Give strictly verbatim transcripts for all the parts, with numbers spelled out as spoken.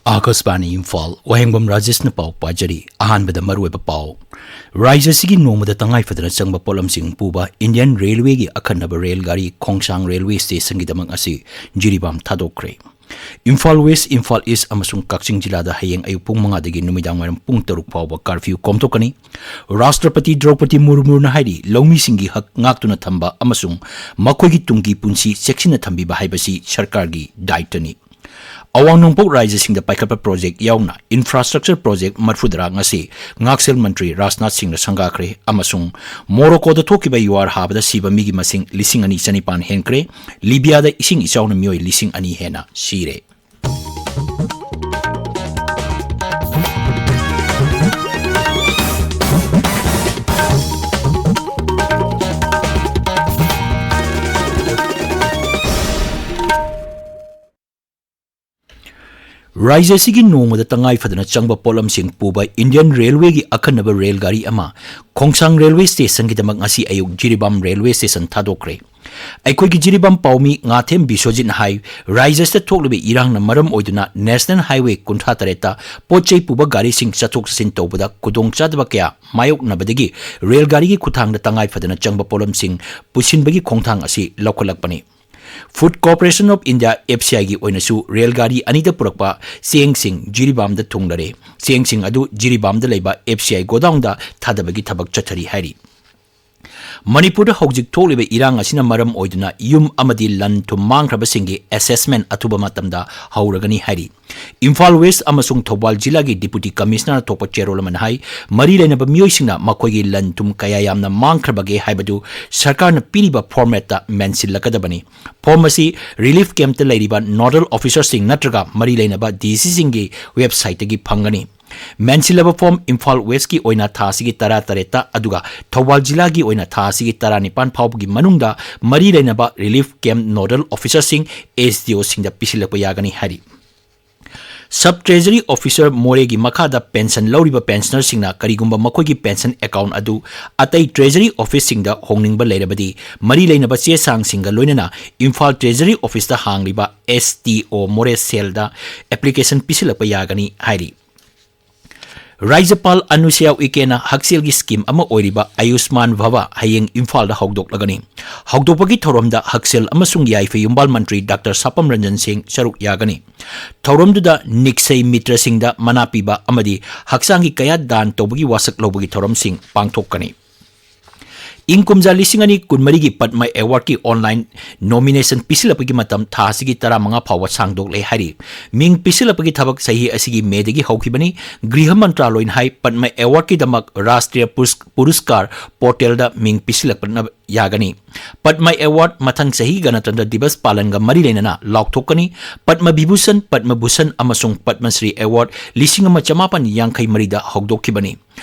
ꯑꯥꯀꯥꯁꯕꯥꯅꯤ ꯏꯝꯐꯥꯜ, ꯋꯥꯍꯦꯡꯕꯝ ꯔꯥꯖꯦꯁꯅ ꯄꯥꯎ ꯄꯥꯖꯔꯤ꯫ ꯑꯍꯥꯟꯕꯗ ꯃꯔꯨꯑꯣꯏꯕ ꯄꯥꯎ꯫ ꯔꯥꯖ꯭ꯌ ꯑꯁꯤꯒꯤ ꯅꯣꯡꯃꯗ ꯇꯉꯥꯏ ꯐꯗꯅ ꯆꯪꯕ ꯄꯣꯠꯂꯝꯁꯤꯡ ꯄꯨꯕ ꯏꯟꯗꯤꯌꯟ ꯔꯦꯜꯋꯦꯒꯤ ꯑꯈꯟꯅꯕ ꯔꯦꯜ ꯒꯥꯔꯤ ꯈꯣꯡꯁꯥꯡ ꯔꯦꯜꯋꯦ ꯁ꯭ꯇꯦꯁꯟꯒꯤꯗꯃꯛ ꯉꯁꯤ ꯖꯤꯔꯤꯕꯥꯝ ꯊꯥꯗꯣꯛꯈ꯭ꯔꯦ꯫ ꯏꯝꯐꯥꯜ ꯋꯦꯁ, ꯏꯝꯐꯥꯜ ꯏꯁ ꯑꯃꯁꯨꯡ ꯀꯛꯆꯤꯡ ꯖꯤꯂꯥꯗ ꯍꯌꯦꯡ ꯑꯌꯨꯛ ꯄꯨꯡ ꯃꯉꯥꯗꯒꯤ ꯅꯨꯃꯤꯗꯥꯡꯋꯥꯏꯔꯝ ꯄꯨꯡ ꯇꯔꯨꯛ ꯐꯥꯎꯕ ꯀꯥꯔꯐ꯭ꯌꯨ ꯀꯣꯝꯊꯣꯛꯀꯅꯤ꯫ ꯔꯥꯁꯇ꯭ꯔꯄꯇꯤ ꯗ꯭ꯔꯧꯄꯗꯤ ꯃꯨꯔꯃꯨꯅ ꯍꯥꯏꯔꯤ, ꯂꯧꯃꯤꯁꯤꯡꯒꯤ ꯍꯛ ꯉꯥꯛꯇꯨꯅ ꯊꯝꯕ ꯑꯃꯁꯨꯡ ꯃꯈꯣꯏꯒꯤ ꯇꯨꯡꯒꯤ ꯄꯨꯟꯁꯤ ꯆꯦꯛꯁꯤꯟꯅ ꯊꯝꯕꯤꯕ ꯍꯥꯏꯕꯁꯤ ꯁꯔꯀꯥꯔꯒꯤ ꯗꯥꯌꯤꯠꯇꯅꯤ꯫ ꯑꯋꯥꯡ ꯅꯣꯡꯄꯣꯛ ꯔꯥꯖ꯭ꯌꯁꯤꯡꯗ ꯄꯥꯏꯈꯠꯄ ꯄ꯭ꯔꯣꯖꯦꯛ ꯌꯥꯎꯅ ꯏꯟꯐ꯭ꯔꯥꯁ꯭ꯇ꯭ꯔꯛꯆꯔ ꯄ꯭ꯔꯣꯖꯦꯛ ꯃꯔꯤꯐꯨꯇꯔꯥ ꯉꯁꯤ ꯉꯥꯛꯁꯦꯜ ꯃꯟꯇ꯭ꯔꯤ ꯔꯥꯖꯅꯥꯊ ꯁꯤꯡꯅ ꯁꯪꯒꯥꯈ꯭ꯔꯦ ꯑꯃꯁꯨꯡ ꯃꯣꯔꯣꯀꯣꯗ ꯊꯣꯛꯈꯤꯕ ꯌꯨꯍꯥꯔ ꯍꯥꯕꯗ ꯁꯤꯕ ꯃꯤꯒꯤ ꯃꯁꯤꯡ ꯂꯤꯁꯤꯡ ꯑꯅꯤ ꯆꯅꯤꯄꯥꯟ ꯍꯦꯟꯈ꯭ꯔꯦ꯫ ꯂꯤꯕꯤꯌꯥꯗ ꯏꯁꯤꯡ ꯏꯆꯥꯎꯅ ꯃꯤꯑꯣꯏ ꯂꯤꯁꯤꯡ ꯑꯅꯤ ꯍꯦꯟꯅ ꯁꯤꯔꯦ꯫ ꯔꯥꯖ꯭ꯌ ꯑꯁꯤꯒꯤ ꯅꯣꯡꯃꯗ ꯇꯉꯥꯏ ꯐꯗꯅ ꯆꯪꯕ ꯄꯣꯠꯂꯝꯁꯤꯡ ꯄꯨꯕ ꯏꯟꯗꯤꯌꯟ ꯔꯦꯜꯋꯦꯒꯤ ꯑꯈꯟꯅꯕ ꯔꯦꯜ ꯒꯥꯔꯤ ꯑꯃ ꯈꯣꯡꯁꯥꯡ ꯔꯦꯜꯋꯦ ꯁ꯭ꯇꯦꯁꯟꯒꯤꯗꯃꯛ ꯉꯁꯤ ꯑꯌꯨꯛ ꯖꯤꯔꯤꯕꯥꯝ ꯔꯦꯜꯋꯦ ꯁ꯭ꯇꯦꯁꯟ ꯊꯥꯗꯣꯛꯈ꯭ꯔꯦ꯫ ꯑꯩꯈꯣꯏꯒꯤ ꯖꯤꯔꯤꯕꯥꯝ ꯄꯥꯎꯃꯤ ꯉꯥꯊꯦꯝ ꯕꯤꯁ꯭ꯋꯖꯤꯠꯅ ꯍꯥꯏ, ꯔꯥꯖ꯭ꯌ ꯑꯁꯤꯗ ꯊꯣꯛꯂꯤꯕ ꯏꯔꯥꯡꯅ ꯃꯔꯝ ꯑꯣꯏꯗꯨꯅ ꯅꯦꯁꯅꯦꯜ ꯍꯥꯏꯋꯦ ꯀꯨꯟꯊ꯭ꯔꯥ ꯇꯔꯦꯠꯇ ꯄꯣꯠ ꯆꯩ ꯄꯨꯕ ꯒꯥꯔꯤꯁꯤꯡ ꯆꯠꯊꯣꯛ ꯆꯠꯁꯤꯟ ꯇꯧꯕꯗ ꯈꯨꯗꯣꯡꯆꯥꯗꯕ ꯀꯌꯥ ꯃꯥꯌꯣꯛꯅꯕꯗꯒꯤ ꯔꯦꯜ ꯒꯥꯔꯤꯒꯤ ꯈꯨꯠꯊꯥꯡꯗ ꯇꯉꯥꯏ ꯐꯗꯅ ꯆꯪꯕ ꯄꯣꯠꯂꯝꯁꯤꯡ ꯄꯨꯁꯤꯟꯕꯒꯤ ꯈꯣꯡꯊꯥꯡ ꯑꯁꯤ ꯂꯧꯈꯠꯂꯛꯄꯅꯤ꯫ Food Corporation of India, F C I ꯒꯤ ꯑꯣꯏꯅꯁꯨ ꯔꯦꯜ ꯒꯥꯔꯤ ꯑꯅꯤꯗ ꯄꯨꯔꯛꯄ ꯆꯦꯡꯁꯤꯡ ꯖꯤꯔꯤꯕꯥꯝꯗ ꯊꯨꯡꯂꯔꯦ꯫ ꯆꯦꯡꯁꯤꯡ ꯑꯗꯨ ꯖꯤꯔꯤꯕꯥꯝꯗ ꯂꯩꯕ F C I ꯒꯣꯗꯥꯎꯟꯗ ꯊꯥꯗꯕꯒꯤ ꯊꯕꯛ ꯆꯠꯊꯔꯤ ꯍꯥꯏꯔꯤ꯫ ꯃꯅꯤꯄꯨꯔꯗ ꯍꯧꯖꯤꯛ ꯊꯣꯛꯂꯤꯕ ꯏꯔꯥꯡ ꯑꯁꯤꯅ ꯃꯔꯝ ꯑꯣꯏꯗꯨꯅ ꯌꯨꯝ ꯑꯃꯗꯤ ꯂꯟ ꯊꯨꯝ ꯃꯥꯡꯈ꯭ꯔꯕꯁꯤꯡꯒꯤ ꯑꯦꯁꯦꯁꯃꯦꯟ ꯑꯊꯨꯕ ꯃꯇꯝꯗ ꯍꯧꯔꯒꯅꯤ ꯍꯥꯏꯔꯤ꯫ ꯏꯝꯐꯥꯜ ꯋꯦꯁ ꯑꯃꯁꯨꯡ ꯊꯧꯕꯥꯜ ꯖꯤꯂꯥꯒꯤ ꯗꯤꯄꯨꯇꯤ ꯀꯃꯤꯁꯅꯔꯅ ꯊꯣꯛꯄ ꯆꯦꯔꯣꯜ ꯑꯃꯅ ꯍꯥꯏ, ꯃꯔꯤ ꯂꯩꯅꯕ ꯃꯤꯑꯣꯏꯁꯤꯡꯅ ꯃꯈꯣꯏꯒꯤ ꯂꯟ ꯊꯨꯝ ꯀꯌꯥ ꯌꯥꯝꯅ ꯃꯥꯡꯈ꯭ꯔꯕꯒꯦ ꯍꯥꯏꯕꯗꯨ ꯁꯔꯀꯥꯔꯅ ꯄꯤꯔꯤꯕ ꯐꯣꯔꯃꯦꯠꯇ ꯃꯦꯟꯁꯤꯜꯂꯛꯀꯗꯕꯅꯤ꯫ ꯐꯣꯔꯝ ꯑꯁꯤ ꯔꯤꯂꯤꯐ ꯀꯦꯝꯞꯇ ꯂꯩꯔꯤꯕ ꯅꯣꯗꯜ ꯑꯣꯐꯤꯁꯔꯁꯤꯡ ꯅꯠꯇ꯭ꯔꯒ ꯃꯔꯤ ꯂꯩꯅꯕ ꯗꯤ ꯁꯤꯁꯤꯡꯒꯤ ꯋꯦꯕꯁꯥꯏꯠꯇꯒꯤ ꯐꯪꯒꯅꯤ꯫ ꯃꯦꯟꯁꯤꯜꯂꯕ ꯐꯣꯔꯝ ꯏꯝꯐꯥꯜ ꯋꯦꯁꯀꯤ ꯑꯣꯏꯅ ꯊꯥ ꯑꯁꯤꯒꯤ ꯇꯔꯥ ꯇꯔꯦꯠꯇ, ꯑꯗꯨꯒ ꯊꯧꯕꯥꯜ ꯖꯤꯂꯥꯒꯤ ꯑꯣꯏꯅ ꯊꯥ ꯑꯁꯤꯒꯤ ꯇꯔꯥꯅꯤꯄꯥꯟ ꯐꯥꯎꯕꯒꯤ ꯃꯅꯨꯡꯗ ꯃꯔꯤ ꯂꯩꯅꯕ ꯔꯤꯂꯤꯐ ꯀꯦꯝꯞ ꯅꯣꯗꯜ ꯑꯣꯐꯤꯁꯔꯁꯤꯡ, S D O ꯁꯤꯡꯗ ꯄꯤꯁꯤꯜꯂꯛꯄ ꯌꯥꯒꯅꯤ ꯍꯥꯏꯔꯤ꯫ Sub Treasury Officer ꯃꯣꯔꯦꯒꯤ ꯃꯈꯥꯗ ꯄꯦꯟꯁꯟ ꯂꯧꯔꯤꯕ ꯄꯦꯟꯁꯅꯔꯁꯤꯡꯅ ꯀꯔꯤꯒꯨꯝꯕ ꯃꯈꯣꯏꯒꯤ ꯄꯦꯟꯁꯟ ꯑꯦꯀꯥꯎꯟ ꯑꯗꯨ ꯑꯇꯩ ꯇ꯭ꯔꯦꯖꯔꯤ ꯑꯣꯐꯤꯁꯁꯤꯡꯗ ꯍꯣꯡꯅꯤꯡꯕ ꯂꯩꯔꯕꯗꯤ, ꯃꯔꯤ ꯂꯩꯅꯕ ꯆꯦ ꯆꯥꯡꯁꯤꯡꯒ ꯂꯣꯏꯅꯅ ꯏꯝꯐꯥꯜ ꯇ꯭ꯔꯦꯖꯔꯤ ꯑꯣꯐꯤꯁꯇ ꯍꯥꯡꯂꯤꯕ ꯑꯦꯁ ꯇꯤ ꯑꯣ ꯃꯣꯔꯦ ꯁꯦꯜꯗ ꯑꯦꯄ꯭ꯂꯤꯀꯦꯁꯟ ꯄꯤꯁꯤꯜꯂꯛꯄ ꯌꯥꯒꯅꯤ ꯍꯥꯏꯔꯤ꯫ ꯔꯥꯖ꯭ꯌꯄꯥꯜ ꯑꯅꯨꯁ꯭ꯌꯥ ꯎꯏꯀꯦꯅ ꯍꯛꯁꯦꯜꯒꯤ ꯁ꯭ꯀꯤꯝ ꯑꯃ ꯑꯣꯏꯔꯤꯕ ꯑꯌꯨꯁꯃꯥꯟ ꯚꯥꯕ ꯍꯌꯦꯡ ꯏꯝꯐꯥꯜꯗ ꯍꯧꯗꯣꯛꯂꯒꯅꯤ꯫ ꯍꯧꯗꯣꯛꯄꯒꯤ ꯊꯧꯔꯝꯗ ꯍꯛꯁꯦꯜ ꯑꯃꯁꯨꯡ ꯌꯥꯏꯐ ꯌꯨꯝꯕꯥꯜ ꯃꯟꯇ꯭ꯔꯤ ꯗꯥꯛꯇꯔ ꯁꯥꯄꯝ ꯔꯟꯖꯟ ꯁꯤꯡ ꯁꯔꯨꯛ ꯌꯥꯒꯅꯤ꯫ ꯊꯧꯔꯝꯗꯨꯗ ꯅꯤꯛꯁꯩ ꯃꯤꯇ꯭ꯔꯁꯤꯡꯗ ꯃꯅꯥ ꯄꯤꯕ ꯑꯃꯗꯤ ꯍꯛꯆꯥꯡꯒꯤ ꯀꯌꯥꯠ ꯗꯥꯟ ꯇꯧꯕꯒꯤ ꯋꯥꯁꯛ ꯂꯧꯕꯒꯤ ꯊꯧꯔꯝꯁꯤꯡ ꯄꯥꯡꯊꯣꯛꯀꯅꯤ꯫ ꯏꯪ ꯀꯨꯝꯖꯥ ꯂꯤꯁꯤꯡ ꯑꯅꯤ ꯀꯨꯟꯃꯔꯤꯒꯤ ꯄꯗꯃ ꯑꯦꯋꯥꯔꯗꯀꯤ ꯑꯣꯟꯂꯥꯏꯟ ꯅꯣꯃꯤꯅꯦꯁꯟ ꯄꯤꯁꯤꯜꯂꯛꯄꯒꯤ ꯃꯇꯝ ꯊꯥ ꯑꯁꯤꯒꯤ ꯇꯔꯥꯃꯉꯥ ꯐꯥꯎꯕ ꯁꯥꯡꯗꯣꯛꯂꯦ ꯍꯥꯏꯔꯤ꯫ ꯃꯤꯡ ꯄꯤꯁꯤꯜꯂꯛꯄꯒꯤ ꯊꯕꯛ ꯆꯍꯤ ꯑꯁꯤꯒꯤ ꯃꯦꯗꯒꯤ ꯍꯧꯈꯤꯕꯅꯤ꯫ ꯒ꯭ꯔꯤꯍ ꯃꯟꯇ꯭ꯔꯥꯂꯣꯏꯅ ꯍꯥꯏ, ꯄꯗꯃ ꯑꯦꯋꯥꯔꯗꯀꯤꯗꯃꯛ ꯔꯥꯁꯇ꯭ꯔꯤꯌ ꯄꯨꯔꯁ-, ꯄꯨꯔꯁꯀꯥꯔ ꯄꯣꯔꯇꯦꯜꯗ ꯃꯤꯡ ꯄꯤꯁꯤꯜꯂꯛꯄ ꯌꯥꯒꯅꯤ꯫ ꯄꯗꯃ ꯑꯦꯋꯥꯔꯗ ꯃꯊꯪ ꯆꯍꯤ ꯒꯅꯇꯟꯇ꯭ꯔ ꯗꯤꯕꯁ ꯄꯥꯂꯟꯒ ꯃꯔꯤ ꯂꯩꯅꯅ ꯂꯥꯎꯊꯣꯛꯀꯅꯤ꯫ ꯄꯗꯃ ꯚꯤꯚꯨꯁꯟ, ꯄꯗꯃ ꯚꯨꯁꯟ ꯑꯃꯁꯨꯡ ꯄꯗꯃ ꯁ꯭ꯔꯤ ꯑꯦꯋꯥꯔꯗ ꯂꯤꯁꯤꯡ ꯑꯃ ꯆꯃꯥꯄꯟ ꯌꯥꯡꯈꯩ ꯃꯔꯤꯗ ꯍꯧꯗꯣꯛꯈꯤꯕꯅꯤ꯫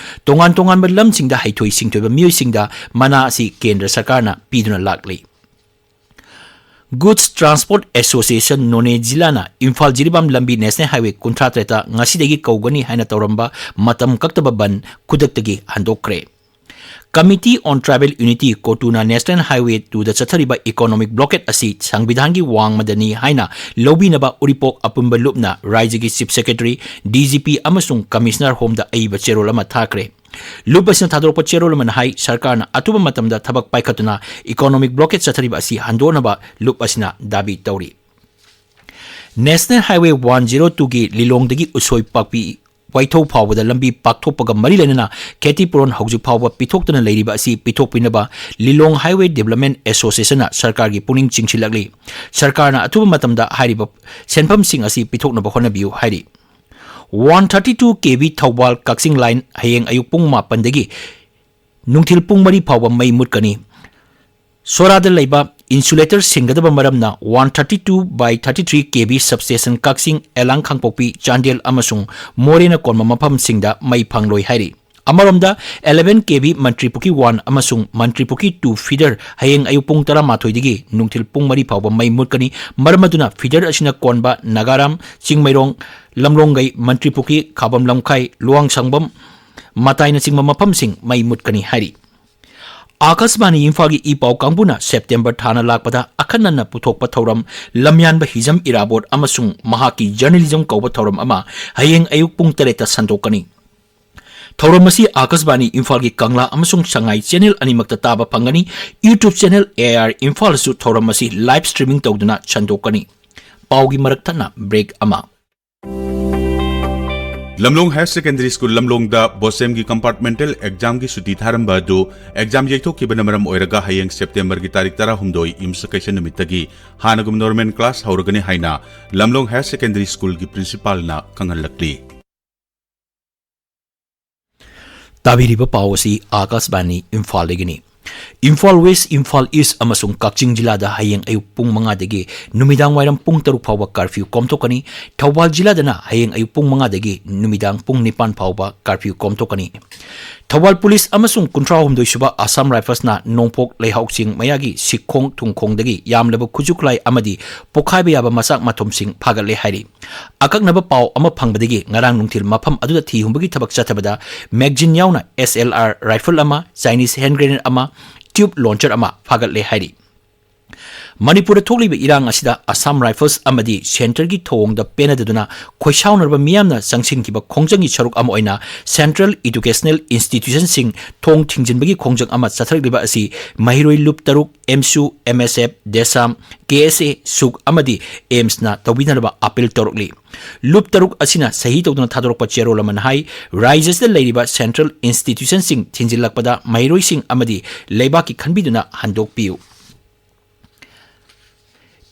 ꯇꯣꯉꯥꯟ ꯇꯣꯉꯥꯟꯕ ꯂꯝꯁꯤꯡꯗ ꯍꯩꯊꯣꯏ ꯁꯤꯡꯊꯣꯏꯕ ꯃꯤꯑꯣꯏꯁꯤꯡꯗ ꯃꯅꯥ ꯑꯁꯤ ꯀꯦꯟꯗ꯭ꯔ ꯁꯔꯀꯥꯔꯅ ꯄꯤꯗꯨꯅ ꯂꯥꯛꯂꯤ꯫ Goods Transport Association ꯅꯣꯅꯦ ꯖꯤꯂꯥꯅ ꯏꯝꯐꯥꯜ ꯖꯤꯔꯤꯕꯥꯝ ꯂꯝꯕꯤ ꯅꯦꯁꯅꯦꯜ ꯍꯥꯏꯋꯦ ꯀꯨꯟꯊ꯭ꯔꯥ ꯇꯔꯦꯠꯇ ꯉꯁꯤꯗꯒꯤ ꯀꯧꯒꯅꯤ ꯍꯥꯏꯅ ꯇꯧꯔꯝꯕ ꯃꯇꯝ ꯀꯛꯇꯕ ꯕꯟ ꯈꯨꯗꯛꯇꯒꯤ ꯍꯟꯗꯣꯛꯈ꯭ꯔꯦ꯫ Committee on Tribal Unity, ꯀꯣꯇꯨꯅ ꯅꯦꯁꯅꯦꯜ ꯍꯥꯏꯋꯦ ꯇꯨꯗ ꯆꯠꯊꯔꯤꯕ ꯏꯀꯣꯅꯣꯃꯤꯛ ꯕ꯭ꯂꯣꯀꯦꯠ ꯑꯁꯤ ꯁꯪꯕꯤꯙꯥꯟꯒꯤ ꯋꯥꯡꯃꯗꯅꯤ ꯍꯥꯏꯅ ꯂꯧꯕꯤꯅꯕ ꯎꯔꯤꯄꯣꯛ ꯑꯄꯨꯟꯕ ꯂꯨꯞꯅ ꯔꯥꯏꯖ꯭ꯌꯒꯤ chief secretary, D G P ꯑꯃꯁꯨꯡ ꯀꯃꯤꯁꯅꯔ ꯍꯣꯝꯗ ꯑꯏꯕ ꯆꯦꯔꯣꯜ ꯑꯃ ꯊꯥꯈ꯭ꯔꯦ꯫ ꯂꯨꯞ ꯑꯁꯤꯅ ꯊꯥꯗꯣꯔꯛꯄ ꯆꯦꯔꯣꯜ ꯑꯃꯅ ꯍꯥꯏ, ꯁꯔꯀꯥꯔꯅ ꯑꯊꯨꯕ ꯃꯇꯝꯗ ꯊꯕꯛ ꯄꯥꯏꯈꯠꯇꯨꯅ ꯏꯀꯣꯅꯣꯃꯤꯛ ꯕ꯭ꯂꯣꯀꯦꯠ ꯆꯠꯊꯔꯤꯕ ꯑꯁꯤ ꯍꯟꯗꯣꯛꯅꯕ ꯂꯨꯞ ꯑꯁꯤꯅ ꯗꯥꯕꯤ ꯇꯧꯔꯤ꯫ ꯅꯦꯁꯅꯦꯜ ꯍꯥꯏꯋꯦ ꯋꯥꯟ ꯖꯤꯔꯣ ꯇꯨꯒꯤ ꯂꯤꯂꯣꯡꯗꯒꯤ ꯎꯁꯣꯏ ꯄꯥꯛꯄꯤ ꯋꯥꯏꯊꯧ ꯐꯥꯎꯕꯗ ꯂꯝꯕꯤ ꯄꯥꯛꯊꯣꯛꯄꯒ ꯃꯔꯤ ꯂꯩꯅꯅ ꯈꯦꯇꯤꯄꯨꯔꯣꯟ ꯍꯧꯖꯤꯛ ꯐꯥꯎꯕ ꯄꯤꯊꯣꯛꯇꯅ ꯂꯩꯔꯤꯕ ꯑꯁꯤ ꯄꯤꯊꯣꯛꯄꯤꯅꯕ ꯂꯤꯂꯣꯡ ꯍꯥꯏꯋꯦ ꯗꯤꯕꯂꯞꯃꯦꯟ ꯑꯦꯁꯣꯁꯤꯌꯦꯁꯟꯅ ꯁꯔꯀꯥꯔꯒꯤ ꯄꯨꯛꯅꯤꯡ ꯆꯤꯡꯁꯤꯜꯂꯛꯂꯤ꯫ ꯁꯔꯀꯥꯔꯅ ꯑꯊꯨꯕ ꯃꯇꯝꯗ ꯍꯥꯏꯔꯤꯕ ꯁꯦꯟꯐꯝꯁꯤꯡ ꯑꯁꯤ ꯄꯤꯊꯣꯛꯅꯕ ꯍꯣꯠꯅꯕꯤꯌꯨ ꯍꯥꯏꯔꯤ꯫ ꯋꯥꯟ ꯊꯥꯔꯇꯤ ꯇꯨ ꯀꯦ ꯚꯤ ꯊꯧꯕꯥꯜ ꯀꯛꯆꯤꯡ ꯂꯥꯏꯟ ꯍꯌꯦꯡ ꯑꯌꯨꯛ ꯄꯨꯡ ꯃꯥꯄꯟꯗꯒꯤ ꯅꯨꯡꯊꯤꯜ ꯄꯨꯡ ꯃꯔꯤ ꯐꯥꯎꯕ ꯃꯩ ꯃꯨꯠꯀꯅꯤ꯫ ꯁꯣꯔꯥꯗ ꯂꯩꯕ ꯏꯟꯁꯨꯂꯦꯇꯔ ꯁꯤꯟꯒꯗꯕ ꯃꯔꯝꯅ ꯋꯥꯟ ꯊꯥꯔꯇꯤ ꯇꯨ ꯕꯥꯏ ꯊꯥꯔꯇꯤ ꯊ꯭ꯔꯤ ꯀꯦ ꯚꯤ ꯁꯕꯁ꯭ꯇꯦꯁꯟ ꯀꯛꯆꯤꯡ, ꯑꯦꯂꯥꯡ ꯀꯥꯡꯄꯣꯛꯄꯤ, ꯆꯥꯟꯗꯦꯜ ꯑꯃꯁꯨꯡ ꯃꯣꯔꯦꯅ ꯀꯣꯟꯕ ꯃꯐꯝꯁꯤꯡꯗ ꯃꯩ ꯐꯪꯂꯣꯏ ꯍꯥꯏꯔꯤ꯫ ꯑꯃꯔꯣꯝꯗ, eleven K V Mantripukhri one ꯑꯃꯁꯨꯡ ꯃꯟꯇ꯭ꯔꯤꯄꯨꯈ꯭ꯔꯤ two feeder ꯍꯌꯦꯡ ꯑꯌꯨꯛ ꯄꯨꯡ ꯇꯔꯥꯃꯥꯊꯣꯏꯗꯒꯤ ꯅꯨꯡꯊꯤꯜ ꯄꯨꯡ ꯃꯔꯤ ꯐꯥꯎꯕ ꯃꯩ ꯃꯨꯠꯀꯅꯤ꯫ ꯃꯔꯝ ꯑꯗꯨꯅ feeder ꯑꯁꯤꯅ ꯀꯣꯟꯕ ꯅꯥꯒꯥꯔꯥꯝ, ꯆꯤꯡꯃꯩꯔꯣꯡ, ꯂꯝꯂꯣꯡꯒꯩ, ꯃꯟꯇ꯭ꯔꯤꯄꯨꯈ꯭ꯔꯤ, ꯈꯥꯕꯝ ꯂꯝꯈꯥꯏ, ꯂꯨꯋꯥꯡꯁꯪꯕꯝ, ꯃꯇꯥꯏꯅꯆꯤꯡꯕ ꯃꯐꯝꯁꯤꯡ ꯃꯩ ꯃꯨꯠꯀꯅꯤ ꯍꯥꯏꯔꯤ꯫ ꯑꯥꯀꯥꯁꯕꯥꯅꯤ ꯏꯝꯐꯥꯜꯒꯤ ꯏ ꯄꯥꯎ ꯀꯥꯡꯕꯨꯅ ꯁꯦꯞꯇꯦꯝꯕꯔ ꯊꯥꯅ ꯂꯥꯛꯄꯗ ꯑꯈꯟꯅꯅ ꯄꯨꯊꯣꯛꯄ ꯊꯧꯔꯝ ꯂꯝꯌꯥꯟꯕ ꯍꯤꯖꯝ ꯏꯔꯥꯕꯣꯠ ꯑꯃꯁꯨꯡ ꯃꯍꯥꯛꯀꯤ journalism ꯀꯧꯕ ꯊꯧꯔꯝ ꯑꯃ ꯍꯌꯦꯡ ꯑꯌꯨꯛ ꯄꯨꯡ ꯇꯔꯦꯠꯇ ꯁꯟꯗꯣꯛꯀꯅꯤ꯫ ꯊꯧꯔꯝ ꯑꯁꯤ ꯑꯥꯀꯥꯁꯕꯥꯅꯤ ꯏꯝꯐꯥꯜꯒꯤ ꯀꯪꯂꯥ ꯑꯃꯁꯨꯡ ꯁꯉꯥꯏ channel ꯑꯅꯤꯃꯛꯇ ꯇꯥꯕ ꯐꯪꯒꯅꯤ꯫ YouTube channel A I R ꯏꯝꯐꯥꯜꯗꯁꯨ ꯊꯧꯔꯝ ꯑꯁꯤ live streaming ꯇꯧꯗꯨꯅ ꯁꯟꯗꯣꯛꯀꯅꯤ꯫ ꯄꯥꯎꯒꯤ ꯃꯔꯛ ꯊꯠꯅ break ꯑꯃ꯫ ꯂꯝꯂꯣꯡ Higher Secondary School ꯂꯝꯂꯣꯡꯗ BOSEMꯒꯤ compartmental examꯒꯤ ꯁꯨꯇꯤ ꯊꯥꯔꯝꯕ ꯑꯗꯨ exam ꯌꯩꯊꯣꯛꯈꯤꯕꯅ ꯃꯔꯝ ꯑꯣꯏꯔꯒ ꯍꯌꯦꯡ ꯁꯦꯞꯇꯦꯝꯕꯔꯒꯤ ꯇꯥꯔꯤꯛ ꯇꯔꯥꯍꯨꯝꯗꯣꯏ ꯌꯨꯝꯁꯀꯩꯁ ꯅꯨꯃꯤꯠꯇꯒꯤ ꯍꯥꯟꯅꯒꯨꯝ normal class ꯍꯧꯔꯒꯅꯤ ꯍꯥꯏꯅ ꯂꯝꯂꯣꯡ Higher Secondary Schoolꯒꯤ principalꯅ ꯈꯪꯍꯜꯂꯛꯂꯤ꯫ ꯇꯥꯕꯤꯔꯤꯕ ꯄꯥꯎ ꯑꯁꯤ ꯑꯥꯀꯥꯁꯕꯥꯅꯤ ꯏꯝꯐꯥꯜꯗꯒꯤꯅꯤ꯫ ꯏꯝꯐꯥꯜ West, ꯏꯝꯐꯥꯜ East ꯑꯃꯁꯨꯡ ꯀꯛꯆꯤꯡ ꯖꯤꯂꯥꯗ ꯍꯌꯦꯡ ꯑꯌꯨꯛ ꯄꯨꯡ ꯃꯉꯥꯗꯒꯤ ꯅꯨꯃꯤꯗꯥꯡ ꯋꯥꯏꯔꯝ ꯄꯨꯡ ꯇꯔꯨꯛ ꯐꯥꯎꯕ curfew ꯀꯣꯝꯊꯣꯛꯀꯅꯤ꯫ ꯊꯧꯕꯥꯜ ꯖꯤꯂꯥꯗꯅ ꯍꯌꯦꯡ ꯑꯌꯨꯛ ꯄꯨꯡ ꯃꯉꯥꯗꯒꯤ ꯅꯨꯃꯤꯗꯥꯡ ꯄꯨꯡ ꯅꯤꯄꯥꯟ ꯐꯥꯎꯕ curfew ꯀꯣꯝꯊꯣꯛꯀꯅꯤ꯫ ꯊꯧꯕꯥꯜ ꯄꯨꯂꯤꯁ ꯑꯃꯁꯨꯡ ꯀꯨꯟꯊ꯭ꯔꯥ ꯍꯨꯝꯗꯣꯏ ꯁꯨꯕ ꯑꯁꯥꯝ ꯔꯥꯏꯐꯜꯁꯅ ꯅꯣꯡꯄꯣꯛ ꯂꯩꯍꯥꯎꯆꯤꯡ ꯃꯌꯥꯒꯤ ꯁꯤꯛꯈꯣꯡ ꯊꯨꯡꯈꯣꯡꯗꯒꯤ ꯌꯥꯝꯂꯕ ꯈꯨꯠꯁꯨ ꯈꯨꯠꯂꯥꯏ ꯑꯃꯗꯤ ꯄꯣꯈꯥꯏꯕ ꯌꯥꯕ ꯃꯆꯥꯛ ꯃꯊꯨꯝꯁꯤꯡ ꯐꯥꯒꯠꯂꯦ ꯍꯥꯏꯔꯤ꯫ ꯑꯀꯛꯅꯕ ꯄꯥꯎ ꯑꯃ ꯐꯪꯕꯗꯒꯤ ꯉꯔꯥꯡ ꯅꯨꯡꯊꯤꯜ ꯃꯐꯝ ꯑꯗꯨꯗ ꯊꯤ ꯍꯨꯝꯕꯒꯤ ꯊꯕꯛ ꯆꯠꯊꯕꯗ magazine ꯌꯥꯎꯅ S L R rifle ꯑꯃ, Chinese hand grenade ꯑꯃ, tube launcher ꯑꯃ ꯐꯥꯒꯠꯂꯦ ꯍꯥꯏꯔꯤ꯫ ꯃꯅꯤꯄꯨꯔꯗ ꯊꯣꯛꯂꯤꯕ ꯏꯔꯥꯡ ꯑꯁꯤꯗ ꯑꯁꯥꯝ ꯔꯥꯏꯐꯜꯁ ꯑꯃꯗꯤ centreꯒꯤ ꯊꯧꯑꯣꯡꯗ ꯄꯦꯟꯅꯗꯗꯨꯅ ꯈꯣꯏꯁꯥꯎꯅꯔꯕ ꯃꯤꯌꯥꯝꯅ ꯆꯪꯁꯤꯟꯈꯤꯕ ꯈꯣꯡꯖꯪꯒꯤ ꯁꯔꯨꯛ ꯑꯃ ꯑꯣꯏꯅ central educational institutionꯁꯤꯡ ꯊꯣꯡ ꯊꯤꯡꯖꯤꯟꯕꯒꯤ ꯈꯣꯡꯖꯪ ꯑꯃ ꯆꯠꯊꯔꯛꯂꯤꯕ ꯑꯁꯤ ꯃꯍꯩꯔꯣꯏ ꯂꯨꯞ ꯇꯔꯨꯛ, AMSU, MSF, DESAM, K S A, SUK ꯑꯃꯗꯤ AIIMSꯅ ꯇꯧꯕꯤꯅꯅꯕ appeal ꯇꯧꯔꯛꯂꯤ꯫ ꯂꯨꯞ ꯇꯔꯨꯛ ꯑꯁꯤꯅ ꯁꯍꯤ ꯇꯧꯗꯨꯅ ꯊꯥꯗꯣꯔꯛꯄ ꯆꯦꯔꯣꯜ ꯑꯃꯅ ꯍꯥꯏ, ꯔꯥꯖ꯭ꯌ ꯑꯁꯤꯗ ꯂꯩꯔꯤꯕ central institutionꯁꯤꯡ ꯊꯤꯡꯖꯤꯜꯂꯛꯄꯗ ꯃꯍꯩꯔꯣꯏꯁꯤꯡ ꯑꯃꯗꯤ ꯂꯩꯕꯥꯛꯀꯤ ꯈꯟꯕꯤꯗꯨꯅ ꯍꯟꯗꯣꯛꯄꯤꯌꯨ꯫